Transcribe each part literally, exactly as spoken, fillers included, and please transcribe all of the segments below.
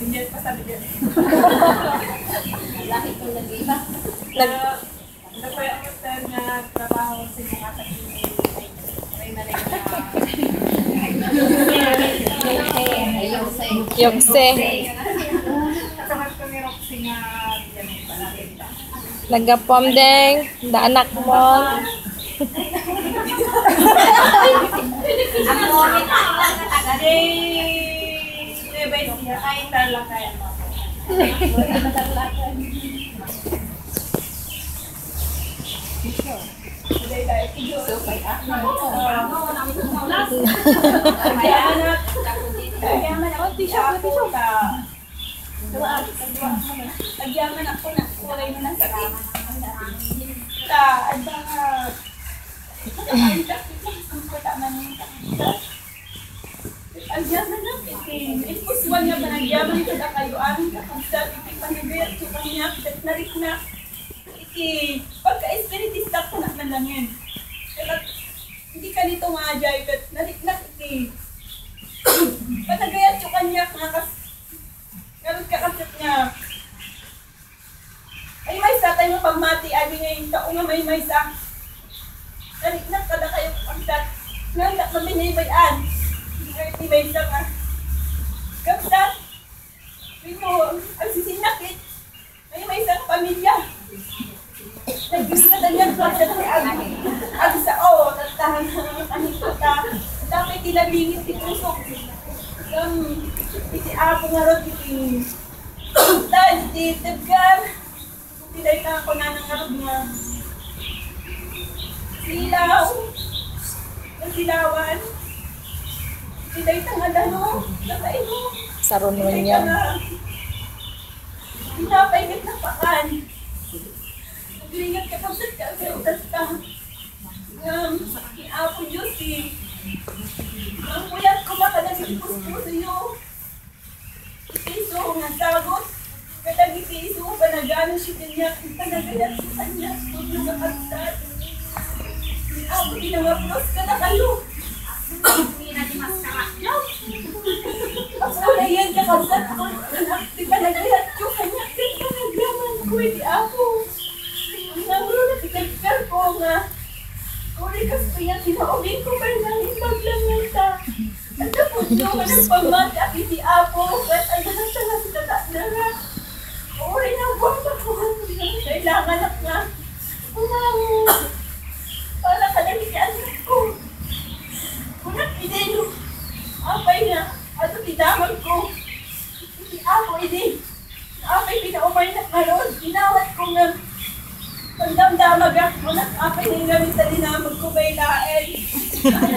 Hindi pa sabi dyan. Lahi ko nag-iba. Nag- Ano pa yung hotel nga trabaho sa mga taga-, may nalay na. Yokse. Kasama ko ni Roxy nga yan, Nagapuam deng, da anak mo. Ako, may tao lang na taga. Di, di ba siya? Ay, Tarlac kaya. Agyaman ako na, kulay mo na sa ta, agyaman. Ang puta man yung takita. Agyaman na, iti. Impusuan nga panagyaman kada kayo, amin kakabsat, iti panagayat ko kanya, ket narikna. Iti pagka-espiritista ko na manangin. Ket hindi ka nito nga ajay, ket narikna iti. Panagayat ko kanya, nga kas-, ngarud ka kasat nga. Ay, maysa tayo nga pammati, adi nga yung tao nga may maysa. Nariknak kada kayo, pagkat, nga, nga, mabinibay-an. Nga, di maysa nga. Kapsat, Pino, ang sisinakit. Ay, maysa nga pamilya. Nagbigat ang yan, pagkat, ag-, agsa, oh, tatahan, ano, ta-, tapay tinabingit ti puso. Ang, iti apo nga rod, iti, Tay, ti tibgan. Ti dayta kunana ngarud nga silaw. Nga silawan. Ti dayta nga dano. Nga kaigo. Saruno niya. Tinapay nga napakan. Aglingat ka, kapsat ka, aglingat ka. Ngem, ni Apo Dios, ti, ang puyat ko makadagiti puspusoyo. Iti isu nga sagut, kadagiti isu nga panagano siya kaniak, panagayat ko kaniak, pudno nga kabsat. Apo, ti nangaplos kadakayo. Apo, ayan, kakabsat ko, ti panagayat ko kaniak, ti panagyaman ko, iti Apo. Ang nangruno ti kagkarko nga, uri kas kaya tinaubing ko kay nangin paglangan ta. Anda po niyo nga nagpamati ak iti Apo, ket anda na siya nga sinatakdara. Uri na buwan na po, kailangan ak nga umango para kadagiti anak ko. Kunak idi, apay nga, ato ti damag ko. Iti Apo idi. Apay, pinaumay na karon, inawat ko nga pagdamdamagak, kunak, apay, nanggamin ta dinamag ko kay laeng.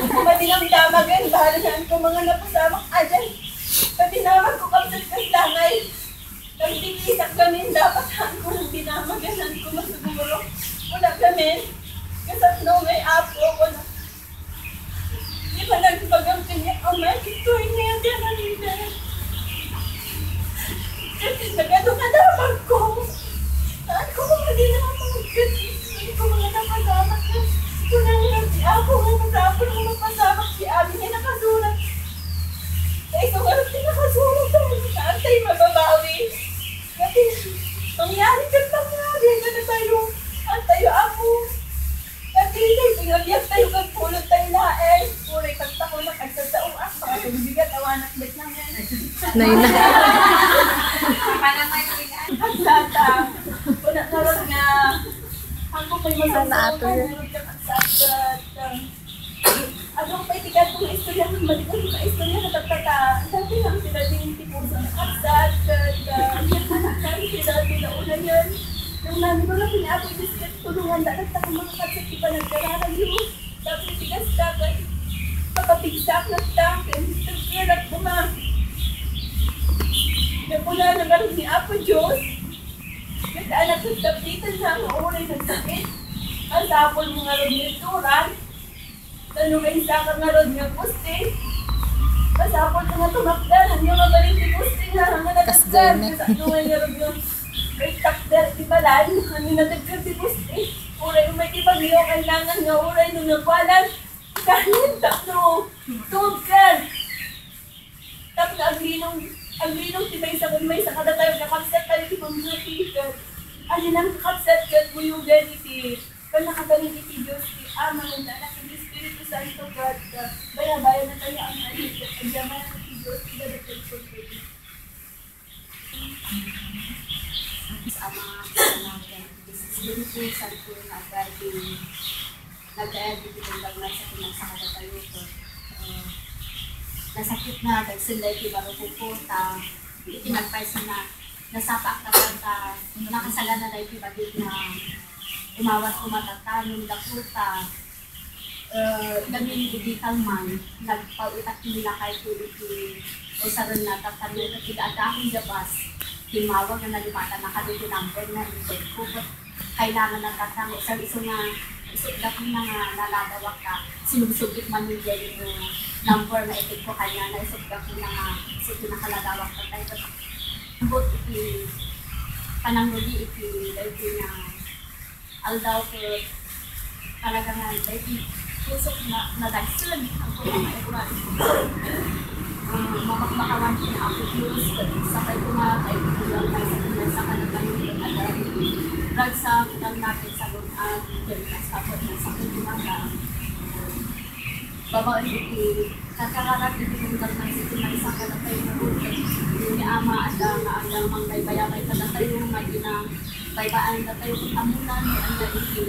Kumadinamdamagan, bahalaan ko mga napasamak, ayan. Pagdinamag ko, kapsat kas langay. Pagdikisak gamin, dapat haan ko nang dinamagan, haan ko masuguro. Kunak gamin, kasatno ngay Apo, kunak. Di ba nagbagang kanya, Ama, ditoy niya, diyan ang lider. Kasi nagano ka dapat ko. Saan ko mga dinamag? Kasi ko mga napasamak na. Kunang lang si Apo nga masapul ang mapasamak si Abi nga nakasurat. Kaya ito nga rin nakasurat ang saan tayo mababawi. Kasi mangyari ka pangyari na tayo. Ang tayo, Apo. Pati ito'y pingabiag tayo kag pulot tayo laeng. Uray, pagtakunak, agtataoak, makatagbigat, awanak, bet namin. Nay na. Agsata. Kuna, karon nga, ako pa'y masasawa, karon ka agsata. Ano pa iti kadto nga istorya, maliban nga istorya na tattata. Dati lang sila din ti puso na agsat, ket, ah, sila din na una yun. Nung nandun na pinaabot yung sila, tulungan na lang tayo mga katsat, di ba nagkararag yun? Tapos iti kasta, ket, mapapigsak na ta, ket, ket, ket, buma. Napuna na ngarud ni Apo Diyos. Ket, anak, nagsapitan na, nga uray nagsakit. Ang sapol mo ngarud ni Turan. Tano nga insaka ngarud nga poste. Masapul nga tumakder, ania nga balin ti poste nga, nga natagder. Kas gene. Kasano nga ngarud nga may takder ti balay, ania natagder ti poste. Uray umay ti bagyo, kailangan nga uray no nagwanan, kanen tapno tumakder. Tapno aglinong, Agbilin ti maysa ken maysa kadatayo, kakabsat tayo ti pammakikkat. Ania lang kakabsat ket buyogen iti pannakabalin iti Dios ti Ama, ken Anak, ken Espiritu Santo, ket bayabayan na tayo ang anak, ket agyamanan ti Dios ti dadagdag pagpili. Ama, Espiritu Santo, nga agay ti nagdayag iti tunggal maysa ken maysa kadatayo, ket, eh, nasakit na, dagsen daytoy barukongko, ta iti nagpayso na, nasapaak ta, ta nakasagana daytoy bagik nga umawat koma tatta, ngem gapu ta, eh, gamin idi kalman, nagpaetak ni lakay ko iti usarenna, tapno ket idi adda akon idiay bus, timmawag nga nalipatanna kadagiti number nga inted ko, ket kailangan na tatta nga isu-isu nga, isu gapuna nga naladawak ta, sinubsubit man ni Jerry no number nga ited ko kaniana, isu gapuna nga isu ti nakaladawak tatta, ket ambot iti panangnguli iti daytoy nga aldaw ket talaga nga daytoy pusok nga nadagsen, agko nga maiburan. Ah, mabakbakawan ti Apo Dios, ket sakay ko nga kay kulang na sa kulang sa kanagano ket adda ragsak, ragsak natin sa loob at ket sa pagkasakit ko nga babaen iti kakararag iti tunggal maysa iti maysa kadatayo nga rugit. Ni Ama, adda nga, adda mangbaybayabay kadatayo nga dina baybay-an datayo ket ammona no ania iti,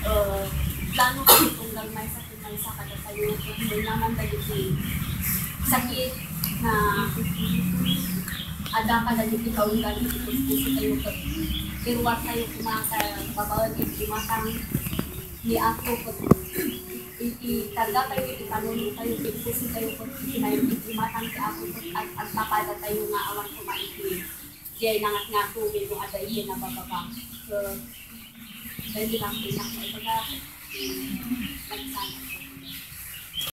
eh, plano iti tunggal maysa iti maysa kadatayo ket no ania man dagiti sakit nga adda kadagiti kaunggal iti puspuso tayo ket iruar tayo koma ket babaen iti imatang ni Apo ket iti karga tayo, iti panunot tayo, iti puso tayo, ket iti may-, iti imatang ti Apo, ket ag-, agpapada tayo nga awan koma iti diay nangatngato wenno adda iti nabababa. Ket daydi lang ti inak nga ibaga, ket, eh, nagsana.